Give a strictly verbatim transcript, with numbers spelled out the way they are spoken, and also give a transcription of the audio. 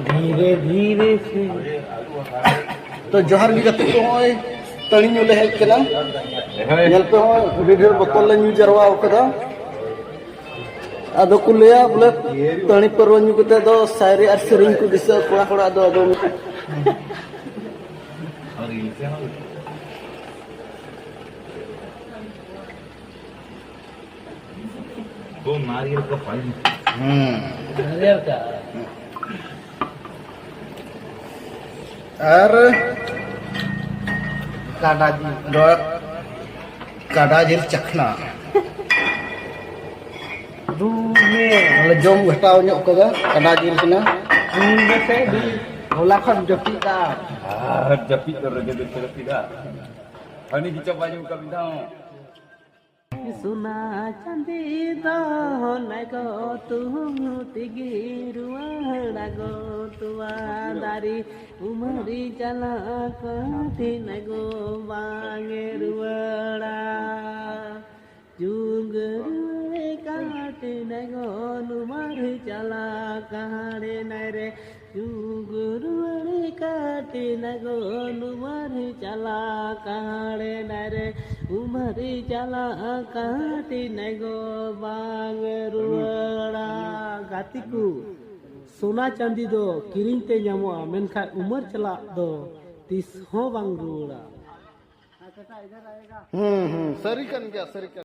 ᱫᱷᱤᱨᱮ ᱫᱷᱤᱨᱮ ᱥᱮ᱾ ᱛᱚ ᱡᱚᱦᱟᱨ ᱜᱮ ᱜᱟᱛᱮ ᱠᱚ, ᱱᱚᱜᱼᱚᱭ ᱛᱟᱹᱲᱤ ᱧᱩ ᱞᱮ ᱦᱮᱡ ᱠᱟᱱᱟ᱾ ᱦᱳᱭ᱾ ᱧᱮᱞ ᱯᱮ, ᱱᱚᱜᱼᱚᱭ ᱟᱹᱰᱤ ᱰᱷᱮᱨ ᱵᱳᱛᱚᱞ ᱞᱮ ᱧᱩ ᱡᱟᱨᱣᱟ ᱟᱠᱟᱫᱟ᱾ ᱟᱫᱚ ᱠᱚ ᱞᱟᱹᱭᱟ ᱵᱚᱞᱮ ᱛᱟᱹᱲᱤ ᱯᱟᱹᱨᱣᱟᱹ ᱧᱩ ᱠᱟᱛᱮ ᱫᱚ ᱥᱟᱭᱨᱮ ᱟᱨ ᱥᱮᱨᱮᱧ ᱠᱚ ᱫᱤᱥᱟᱹᱜᱼᱟ ᱠᱚᱲᱟ ᱠᱚᱲᱟ᱾ ᱟᱫᱚ, ᱟᱫᱚ वो नारियल का पानी। हम्म। नारियल का। ᱟᱨ ᱠᱟᱰᱟ ᱡᱤᱞ᱾ ᱱᱚᱣᱟ ᱠᱟᱰᱟ ᱡᱤᱞ ᱪᱟᱠᱷᱱᱟ᱾ ᱫᱩ ᱢᱮ᱾ ᱟᱞᱮ ᱡᱚᱢ ᱜᱷᱟᱴᱟᱣ ᱧᱚᱜ ᱠᱟᱫᱟ, ᱠᱟᱰᱟ ᱡᱤᱞ ᱠᱟᱱᱟ᱾ ᱫᱩ ᱢᱮᱥᱮ, ᱫᱩ᱾ ᱦᱚᱞᱟ ᱠᱷᱚᱱ ᱡᱟᱹᱯᱤᱫ ᱫᱟ᱾ ᱟᱨ ᱡᱟᱹᱯᱤᱫ ᱫᱚ ᱨᱮᱜᱮ ᱫᱚ ᱡᱟᱹᱯᱤᱫ ᱫᱟ᱾ ᱦᱟᱹᱱᱤ ᱜᱮ ᱪᱟᱵᱟ ᱧᱚᱜ ᱠᱟᱜ ᱢᱤᱫ ᱫᱷᱟᱣ᱾ ᱥᱳᱱᱟ ᱪᱟᱸᱫᱤ ᱫᱚ ᱱᱟᱭ ᱜᱚ ᱛᱩᱦᱩᱢ ᱛᱮᱜᱮ ᱨᱩᱣᱟᱹᱲᱟ ᱜᱚ ᱛᱚᱣᱟ ᱫᱟᱨᱮ᱾ ᱩᱢᱟᱹᱨ ᱪᱟᱞᱟᱜ ᱠᱟᱹᱴᱤᱡ ᱱᱟᱭ ᱜᱚ ᱵᱟᱝ ᱮ ᱨᱩᱣᱟᱹᱲᱟ᱾ ᱡᱩᱜᱽ ᱨᱩᱣᱟᱹᱲ ᱠᱟᱹᱴᱤᱡ ᱱᱟᱭ ᱜᱚ ᱩᱢᱟᱹᱨ ᱪᱟᱞᱟᱜ ᱠᱟᱦᱟᱲᱮ ᱱᱟᱭ ᱨᱮ᱾ ᱡᱩᱜᱽ ᱨᱩᱣᱟᱹᱲ ᱠᱟᱹᱴᱤᱡ ᱱᱟᱭ ᱜᱚ ᱩᱢᱟᱹᱨ ᱪᱟᱞᱟᱜ ᱠᱟᱦᱟᱲᱮ ᱱᱟᱭ ᱨᱮ᱾ ᱩᱢᱟᱹᱨ ᱪᱟᱞᱟᱜ ᱠᱟᱹᱴᱤᱡ ᱱᱟᱭ ᱜᱚ ᱵᱟᱝ ᱨᱩᱣᱟᱹᱲᱟ᱾ ᱜᱟᱛᱮ ᱠᱚ, ᱥᱳᱱᱟ ᱪᱟᱸᱫᱤ ᱫᱚ ᱠᱤᱨᱤᱧ ᱛᱮ ᱧᱟᱢᱚᱜᱼᱟ, ᱢᱮᱱᱠᱷᱟᱱ ᱩᱢᱟᱹᱨ ᱪᱟᱞᱟᱜ ᱫᱚ ᱛᱤᱥ ᱦᱚᱸ ᱵᱟᱝ ᱨᱩᱣᱟᱹᱲᱟ᱾ ᱦᱩᱸ, ᱦᱩᱸ, ᱥᱟᱹᱨᱤ ᱠᱟᱱ ᱜᱮᱭᱟ, ᱥᱟᱹᱨᱤ ᱠᱟᱱ᱾